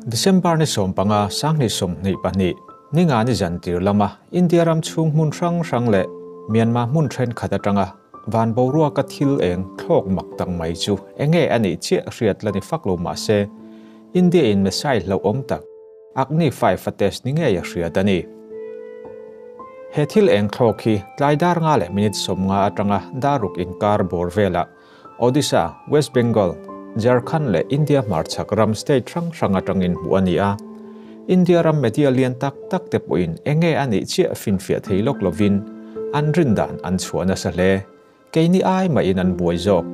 December ni 15, 2022, ninga ni zan tir lama India ram chhung hmun hrang hrang leh Myanmar hmun thenkhat atanga van boruaka thil eng thlawk mak tak mai chu enge a nih chiah hriat la ni fak lo mah se India in missile hlauhawm tak Agni 5 a test ni ngei a hriat a ni. He thil eng thlawk hi tlai dar nga leh minute 50 atanga dar ruk inkar bawr velah Odisha, West Bengal, Jharkhand leh India hmarchhak ram state hrang hrang atangin hmuh a ni a. India ram media lian tak tak te pawhin enge a nih chiah finfiah thei lawk lovin an rin dan an chhuah nasa hle. Keini ai mahin an buai zawk.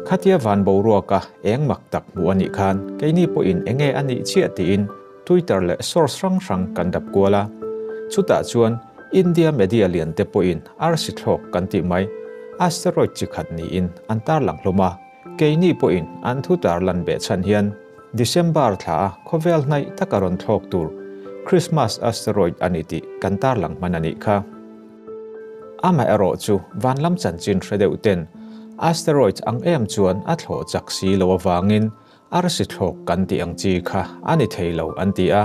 Khatia van boruaka eng mak tak hmuh a nih khan keini pawhin enge a nih chiah tiin Twitter leh source hrang hrang kan dap kual a. Chutah chuan India media lian te pawhin arsi thlawk kan tih mai asteroid chi khat niin an tarlang hlawm a. Keini pawhin an thu tarlan beh chhan hian December thla a khawvel hnaih taka rawn thlawk tur Christmas asteroid a ni tih kan tarlang hman a nih kha. Amaherawh chu van lam chanchin hre deuh ten asteroid ang em chuan a thlawh chak si lo avangin arsi thlawk kan tih ang chi kha a ni thei lo an ti a.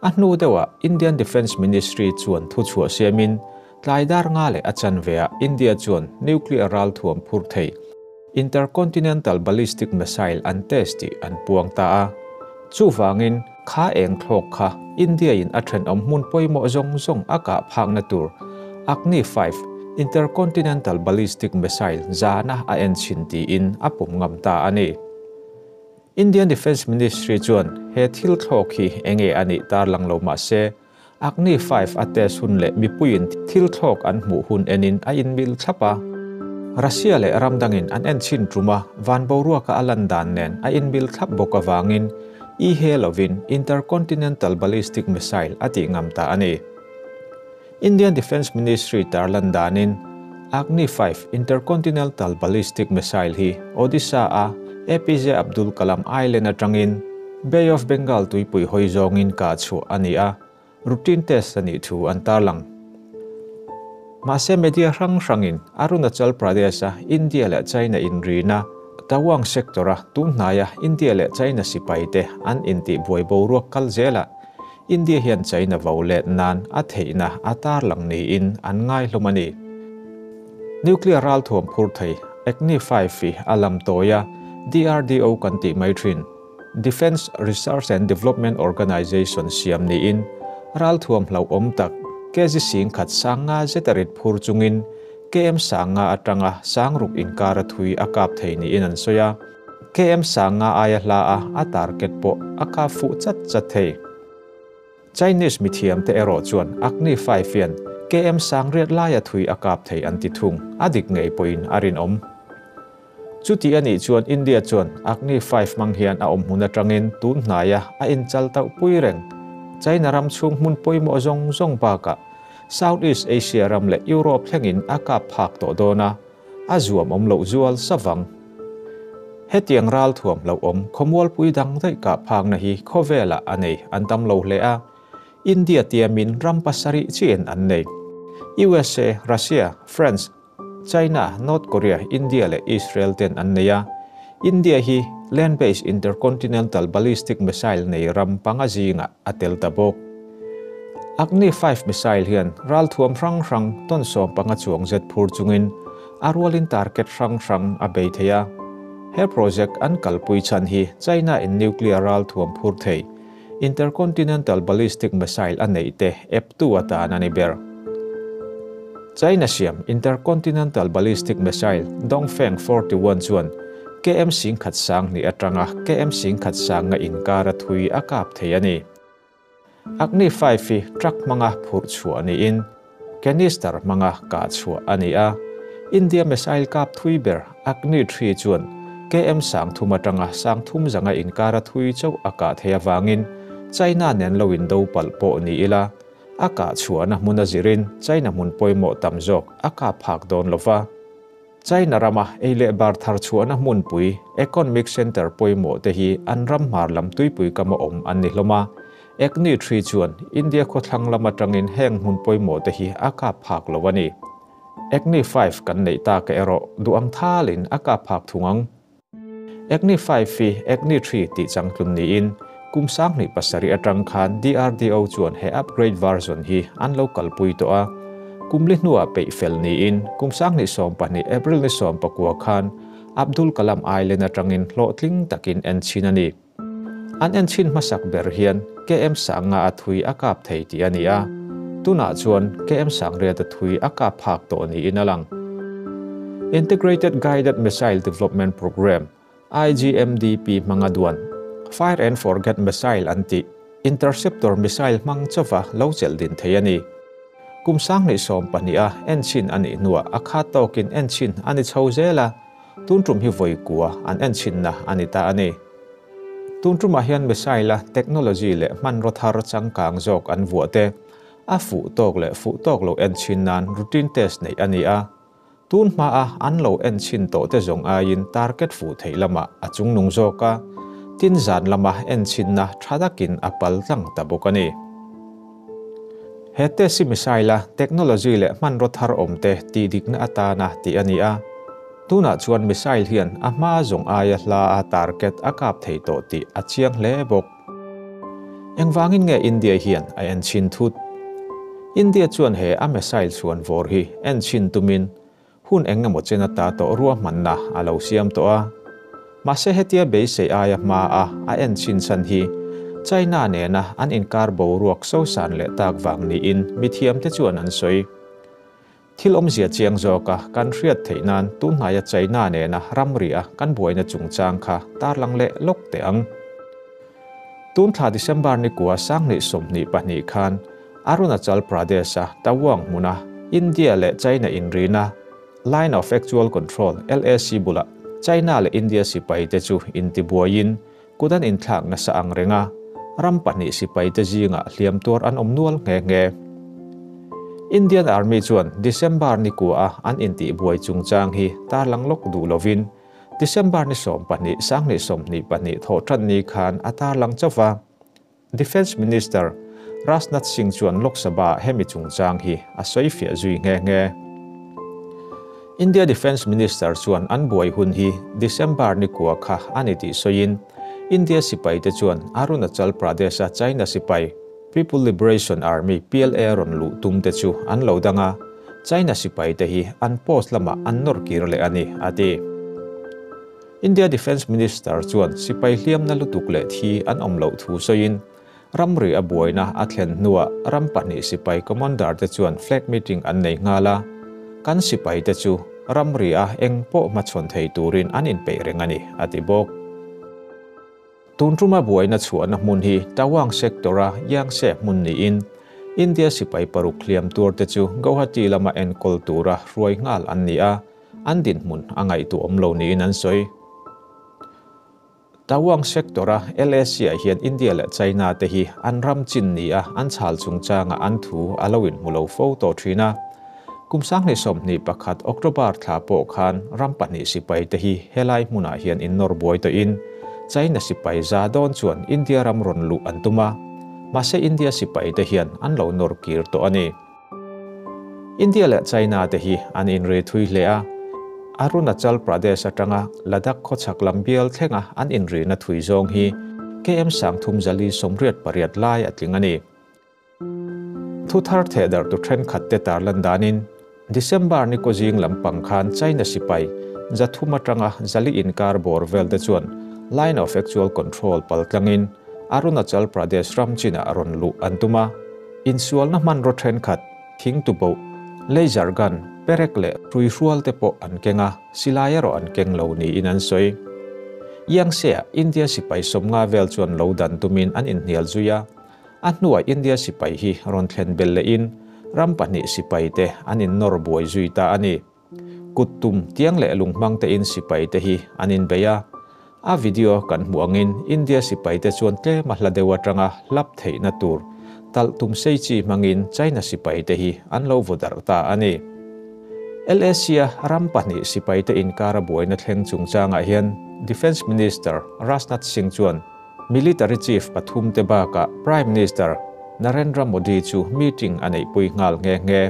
A hnu deuhah Indian Defence Ministry chuan thu chhuah siamin tlai dar nga leh a chanveah India chuan nuclear ral thuam phur thei Intercontinental Ballistic Missile an test tih an puang ta a. Chuvangin kha eng thlawk kha India in a thenawm hmun pawimawh zawng zawng a kah phakna tur Agni 5 Intercontinental Ballistic Missile zana a en chhin tiin a pum ngam ta a ni. Indian Defence Ministry chuan he thil thlawk hi enge a nih tarlang lo mah se Agni 5 a test hun leh mipuiin thil thlawk an hmuh hun enin a inmil thlap a. Russia leh ram dangin an en chhin ṭuma van boruaka a lan dan nen a inmil thlap bawk avangin i he lovin Intercontinental Ballistic Missile a tih ngam ta a ni. Indian Defence Ministry tarlan danin Agni 5 Intercontinental Ballistic Missile hi Odisha a APJ Abdul Kalam Island atangin Bay of Bengal tuipui hawi zawngin kah chhuah a ni a, routine test a nih thu an tarlang. Mahse media hrang hrangin Arunachal Pradesh a India leh China inrina Tawang sector a tunhnaia India leh China sipai te an intih buai boruak kal zelah India hian China vo let nan a theihna a tarlang niin an ngai hlawm a ni. Nuclear ral thuam phur thei Agni 5 hi a lam tawi a, DRDO kan tih mai thin. Defence Research and Development Organisation siam niin ral thuam hlauhawm tak kg 10,000 sanga zeta rit phur chungin km sanga atanga sangruk inkar a thui a kap thei niin an sawi a. Km sanga aia hla a a target pawh a kap fuh chat chat thei. Chinese mithiam te erawh chuan Agni 5 hian km sang riat laia thui a kap thei an ti thung a dik ngei pawhin a rinawm. Chuti a nih chuan India chuan Agni 5 hmang hian a awm hmun atangin tun hnaia a inchal tauh pui reng. China ram chhung hmun pawimawh zawng zawng bakah Southeast Asia ram leh Europe thlengin a kap phak tawh dawn a, a zuam awm loh zual savang. Hetiang ral thuam lo awm khawmualpui dang daih kah phakna hi khawvelah a nei an tam lo hle a, India tiamin ram pasarih chiin an nei. USA, Russia, France, China, North Korea, India leh Israel ten an nei a. India hi land-based intercontinental ballistic missile nei ram panga zinga a tel ta bawk. Agni 5 missile hian ral thuam hrang hrang ton sawm panga chuang zet phur chungin a rualin target hrang hrang a bei thei a. He project an kalpui chhan hi China in nuclear ral thuam phur thei Intercontinental Ballistic Missile a nei te ep tu atan a ni ber. China siam Intercontinental Ballistic Missile Dongfeng 41 chuan KM 10,000 sang ni atanga KM 10,000 sang nga inkar a thui a kap thei a ni. Agni 5 hi truck hmanga phurh chhuah niin canister hmanga kah chhuah a ni a. India missile kap thui ber Agni 3 chuan KM sang thum atanga sang thum zanga inkar a thui chauh a kah thei awangin China nen lo in do pal pawh ni ila a kah chhuahna hmun a zirin China hmun pawimawh tam zawk a kap phak dawn lova. China rama ei leh bar thar chhuahna hmunpui Economic Center pawimawh te hi an ram hmar lam tuipui kama awm an ni hlawm a. Agni 3 chuan India khawthlang lam atangin heng hmun pawimawh te hi a kap phak lo a ni. Agni 5 kan nei ta ka erawh duang thalin a kap phak thungang. Agni 5 hi Agni 3 tih changtlun niin kum 2007 atang khan DRDO chuan he upgrade version hi an lo kalpui tawh a. Kum li hnuah peih fel niin kum 2012 April ni 19 khan Abdul Kalam Island atangin hlawhtling takin en chhin a ni. An en chhin hmasak ber hian KM sanga a thui a kap thei tih a ni a. Tunah chuan KM sangriat a thui a kap phak tawh niin a lang. Integrated Guided Missile Development Program IGMDP hmanga duan Fire and Forget Missile an tih Interceptor missile hmang chauha lo chelh din thei a ni. Kum 2012 a en chhin a nih hnuah a khat tawkin en chhin a ni chho zel a, tun tum hi vawi kua an en chhinna a ni ta a ni. Tun tumah hian missile a technology leh hmanraw thar changkang zawk an vuah te, a fuh tawk leh fuh tawk lo en chhin nan routine test neih a ni a. Tun hmaa an lo en chhin tawh te zawng aiin target fuh theih lamah a chungnung zawk a, tin zan lama en chhinna tha takin a pal tlang ta bawk a ni. He test hi missile a technology leh hmanraw thar awm te tihdikna atana tih a ni a. Tunah chuan missile hian a hma zawng aia hla a target a kap thei tawh tih a chiang hle bawk. Engvangin nge India hian a en chhin thut? India chuan he a missile chhuan vawr hi en chhin tumin hun eng emaw chen ata tawh ruahmanna a lo siam tawh a. Mahse hetia beisei aia hma a a en chhin chhan hi China nena an inkar boruak sosan leh tak vang niin mithiamte chuan an sawi. Thil awmzia chiang zawka kan hriat theih nan tunhnaia China nena ramri a kan buaina chungchang kha tarlang leh lawk teh ang. Tun thla December ni kua 2022 khan Arunachal Pradesh a Tawang hmuna India leh China inrina Line of Actual Control LAC bulah China leh India sipai te chu intibuaiin kut an inthlak nasa ang reng a, ram pahnih sipai te zingah hliam tuar an awm nual nghe nghe. Indian Army chuan December ni kua a an intihbuai chungchang hi tarlang lawk duh lovin December ni 12 2022 thawh tan ni khan a tarlang chauh va. Defence Minister Rajnath Singh chuan Lok Sabha hemi chungchang hi a sawi fiah zui nghe nghe. India Defence Minister chuan an buai hun hi December ni kua kha a ni tih sawiin India sipai te chuan Arunachal Pradesh a China sipai People Liberation Army PLA rawn luh tum te chu an lo dang a, China sipai te hi an post lamah an nawr kir leh a ni, a ti. India Defence Minister chuan sipai hliamna lutuk leh thi an awm loh thu sawiin ramri a buaina a thlen hnuah ram pahnih sipai commander te chuan flag meeting an nei nghal a, kan sipai te chu ramri a eng pawh hmachhawn thei turin an inpeih reng a ni, a ti bawk. Tun tuma buaina chhuahna hmun hi Tawang sector a Yangtze hmun niin India sipai paruk hliam tur te chu Guwahati lama enkawl tura hruai nghal an ni a, an dinhmun a ngaihtuah awm lo niin an sawi. Tawang sector a LAC ah hian India leh China te hi an ram chin ni a an chhal chungchangah an thu a lo inhmu lo fo tawh thin a. Kum 2021 October thla pawh khan ram pahnih sipai te hi helai hmunah hian innawr buai tawhin China sipai za dawn chuan India ram rawn luh an tum a, mahse India sipai te hian an lo nawr kir tawh a ni. India leh China te hi an inri thui hle a, Arunachal Pradesh atanga Ladakh khawchhak lam bial thlenga an inrina thui zawng hi KM 3488 lai a tling a ni. Thu thar theh darh tu thenkhat te tarlan danin December ni kaw zing lampang khan China sipai 300 atanga 400 inkar bawr vel te chuan Line of Actual Control paltlangin Arunachal Pradesh ram chinah rawn luh an tum a, insualna hmanraw thenkhat thing tuboh, laser gun, perek leh hruihrual te pawh an keng a, silai erawh an keng lo niin an sawi. Yangtze-ah India sipai 50 vel chuan lo dan tumin an inhnial zui a, a hnuah India sipai hi rawn thlen bel lehin ram pahnih sipai te an innawr buai zui ta a ni. Kut tum tiang leh lunghmang te in sipai te hi an inbei a, a video kan hmuh angin India sipai te chuan tlem a hla deuh atanga hlap theihna tur talh tum sei chi hmangin China sipai te hi an lo vaw darh ta a ni. LAC-a ram pahnih sipai te inkara buaina thleng chungchangah hian Defence Minister Rajnath Singh chuan Military Chief pathum te bakah Prime Minister Narendra Modi chu meeting a neihpui nghal nghe nghe.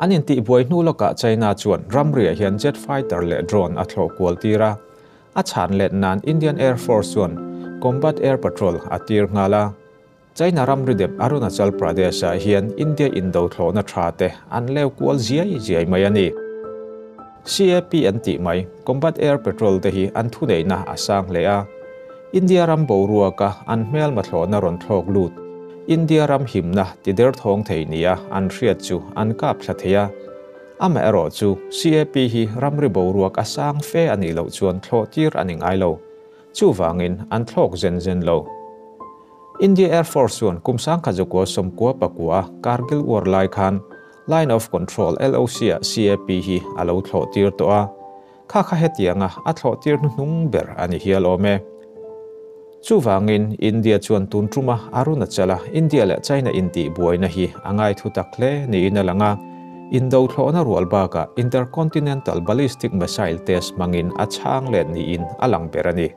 An intihbuai hnu lawkah China chuan ramriah hian jet fighter leh drone a thlawh kual tir a. A chhan let nan Indian Air Force chuan Combat Air Patrol a tir nghal a. China ramri dep Arunachal Pradesh-ah hian India indo thlawhna tha te an leu kual ziai ziai mai a ni. CAP an tih mai, Combat Air Patrol te hi an thuneihna a sang hle a. India ram boruaka an hmelma thlawhna rawn thlawk lut, India ram himna ti derthawng thei nia an hriat chu an kap thla thei a. Amaherawhchu, CAP hi ramri boruak a sang fe a nih loh chuan thlawh tir a ni ngai lo. Chuvangin an thlawk zen zen lo. India Air Force chuan kum 1999 a Kargil War lai khan Line of Control, LOC, ah CAP hi a lo thlawh tir tawh a. Kha kha hetianga a thlawh tir hnuhnung ber a ni hial awm e. Chuvangin India chuan tun tuma Arunachal-a India leh China intih buaina hi a ngai thu tak hle niin a lang a. Indo thlawhna rual bakah Intercontinental Ballistic Missile test hmangin a chhang let niin a lang ber a ni.